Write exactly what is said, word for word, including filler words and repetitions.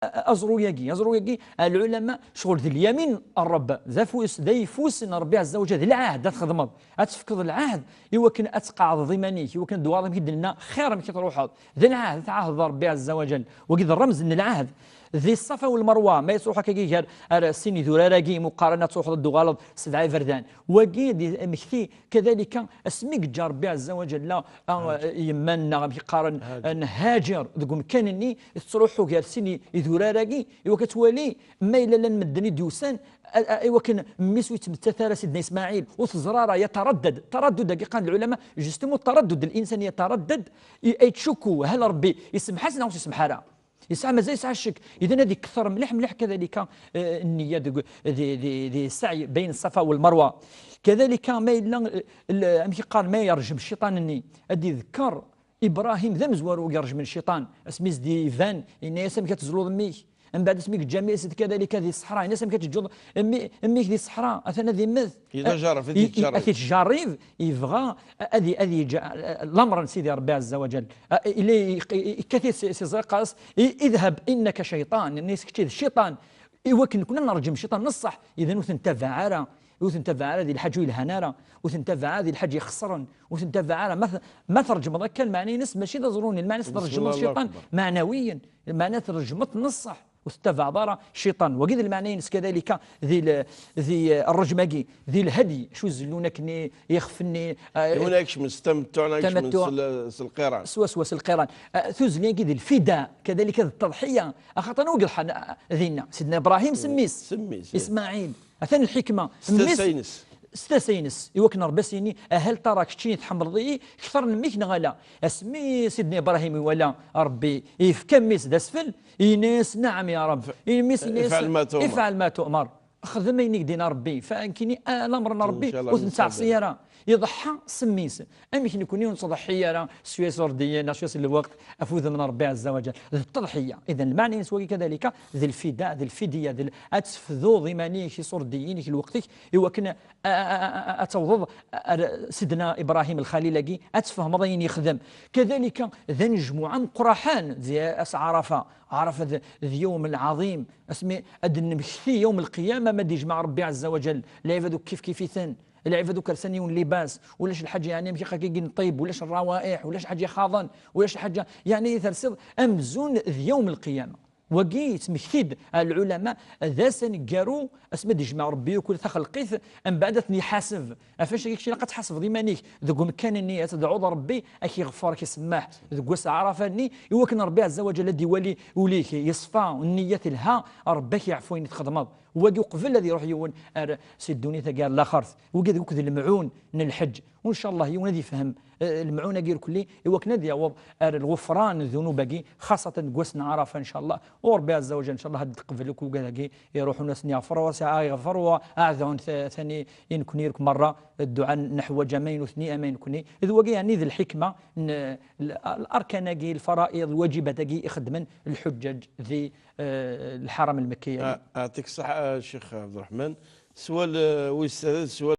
aẓru-agi, aẓru-agi, lɛulama, ccɣel d lyamin n Ṛebbi, d afus, d ayeffus n Ṛebbi ɛezza wa jal, d lɛahd ad txedmeḍ, ad tefkeḍ lɛahd i wakken ad tqeɛdeḍ iman-ik, i wakken ad d-tuɣaleḍ amek i d-nenna, xir amek i truḥeḍ, d lɛahd, tɛahdeḍ Ṛebbi ɛezza wa jal, wagi d ṛṛemz n lɛahd. Di Ṣṣafa u Lmeṛwa, ma yettruḥ akkagi gar, ar sin idurar-agi imuqqaren ad truḥeḍ ad d-tuɣaleḍ sebɛa iberdan. Wagi d amekti, kadalika, asmi yeǧǧa Ṛebbi ɛezza wa jal, a, yemma-nneɣ, amek i qqaren, n Haǧer, deg umkan-nni, tettruḥu gar sin i-, idurar-agi, i wakken ad twali ma yella llan medden i d-yusan, a, a, i wakken mmi-s ur yettmettat ara Sidna Ismaɛil, ur teẓra ara, yataraddad. Taraddud-agi, qqaren lɛulama, justement, taraddud l-insan yataraddad, i, ay tcukku, hal Ṛebbi isemḥ-as neɣ ur s-isemḥ ara. Yesɛa, mazal yesɛa ccek. Idan ad ikter mliḥ, mliḥ kadalika, eh, nniya deg, di, di, di ssaɛy bayen Ṣṣafa u Lmeṛwa. Kadalika ma yella, eh, l-, amek i qqaren, ma yerjem cciṭan-nni, ad d-iḍker Ibrahim d amezwaru i yerejmen cciṭan. Asmi s-d-iban, yenna-yas: "Amek ad tezluḍ mmi-k?" Mbeɛd asmi yeǧǧa mmi-s kadalika di ṣṣeḥra, yenna-yas: "Amek ad teǧǧuḍ mmi-, mmi-k di ṣṣeḥra? Atan ad immet." Yetjarreb, i-, i-, ad t-yettjarreb. Ad t-yettjarreb, yebɣa a-, ad i-, ad yeǧǧ, a-, lamr n Sidi Ṛebbi ɛezza wa jal. A-, ila i-, i-, ikkat-it si, si ẓriq, qqar-as: "I-, idhab innaka cayṭan", yenna-yas: "Kečč d cciṭan." I wakken nekni ad nerǧem cciṭan n ṣṣeḥ, idan ur t-ntabaɛ ara, ur t-ntabaɛ ara di lḥaǧa ur yelhan ara, ur t-ntabaɛ ara di lḥaǧa ixeṣren, ur t-ntabaɛ ara. Ma t-, ma trejmeḍ akka, lmeɛna-ines mačči d aẓru-nni, lmeɛna-ines trejmeḍ cciṭan meɛnawiyen, lmeɛna trejmeḍ-t n ṣṣeḥ, ur tettabaɛeḍ ara cciṭan. Wagi d lmeɛna-ines kadalika di l-, di, eh, ṛṛejm-agi, di lhedyi, acu zellun akken i, ixef-nni, eh, yiwen ad ikcem s tamettuɛ, neɣ ikcem tamettuɛ. S l-, s lqiran. Swaswa, s lqiran. Eh, tuzzli-agi d lfida, kadalika d ttaḍḥiya, axaṭer anwa i yeḍḥan, eh, dinna? Sidna Ibrahim s mmi-s. S mmi-s, eh. Ismaɛil. Atan lḥikma. S tasa-ines. S tasa-ines. I wakken Ṛebbi as-yini: "Ahal tara keččini tḥemmleḍ-iyi kter n mmi-k neɣ ala?" Asmi Sidna Ibrahim iwala Ṛebbi yefka mmi-s d asfel, yenna-yas: "Naɛam ya Ṛebbi." Mmi-s yenna-yas: "Ifɛel ma tu'mar. Ifɛel ma tu'mar. Xdem ayen i k-d-yenna Ṛebbi." Fa nekkini, ah, lameṛ n Ṛebbi ur t-nettɛeṣi ara. Iḍeḥḥa s mmi-s. Amek nekkni ur nettḍeḥḥi ara s iṣurdiyen, neɣ s lweqt ɣef wudem n Ṛebbi ɛezza wa jal? D ttaḍḥiya. Idan, lmeɛna-ines wagi kadalika, d lfida, d lfidya, d l-, ad tefduḍ iman-ik, iṣurdiyen-ik, lweqt-ik, i wakken a, a, a, a, ad tawḍeḍ ar Sidna Ibrahim Lxalil-agi, ad tfehmeḍ ayen yexdem. Kadalika, d anejmuɛ ameqqraḥan di ass Ɛarafa. Ɛarafa d, d yawm lɛaḍim, asmi ad d-nemmekti yawm lqiyama, ma d-yejmeɛ Ṛebbi ɛezza wa jal lɛibad akk kifkif-iten. Lɛibad akk rsan yiwen libas, ulac lḥaǧa, yeɛni, amek akka i neṭṭib, ulac ṛrawaiḥ, ulac lḥaǧa ixaḍen, ulac lḥaǧa, yeɛni, tersiḍ amzun d yawm lqiyama. Wagi yettmekti-d lɛulama d ass aneggaru, asmi ad d-yejmeɛ Ṛebbi akk taxelqit, mbeɛd ad ten-iḥaseb. Ɣef wacu akka ilaq ad tḥasbeḍ iman-ik deg umkan-nni, ad tedɛuḍ Ṛebbi ad k-iɣfer, ad k-isemmeḥ deg wass Ɛarafa-nni, i wakken Ṛebbi ɛezza wa jal ad d-iwali ul-ik yeṣfa, nniya telha, Ṛebbi ad k-iɛfu ayen i txedmeḍ. Wagi uqbel ad iruḥ yiwen ar si ddunit-agi ar laxert. Wagi d, wagi d lemɛun n lḥeǧ. U ncallah yiwen ad ifhem, eh, lemɛun-agi irkelli, i wakken ad yaweḍ ar lɣufran n ddunub-agi, xaṣṣatan deg wass n Ɛarafa, ncallah. U Ṛebbi ɛezza wa jal, ncallah, ad d-teqbel akk wigad-agi iruḥun, ad sen-iɣfer, wa ad iɣfer, wa ad ɛdun ta-, tani i nekni irk merra, dduɛa neḥwaǧ ama i nutni, ama i nekni. D wagi, yeɛni, d lḥikma n l-, l-, arkan-agi, lfara'iḍ, lwaǧibat-agi ixeddmen lḥuǧǧaǧ di, eh, lḥaram lmekki-agi. Ah, yeɛṭik ṣṣeḥḥa, a Ccix Ɛebderreḥman. Sswal, eh, wis tlata, sswal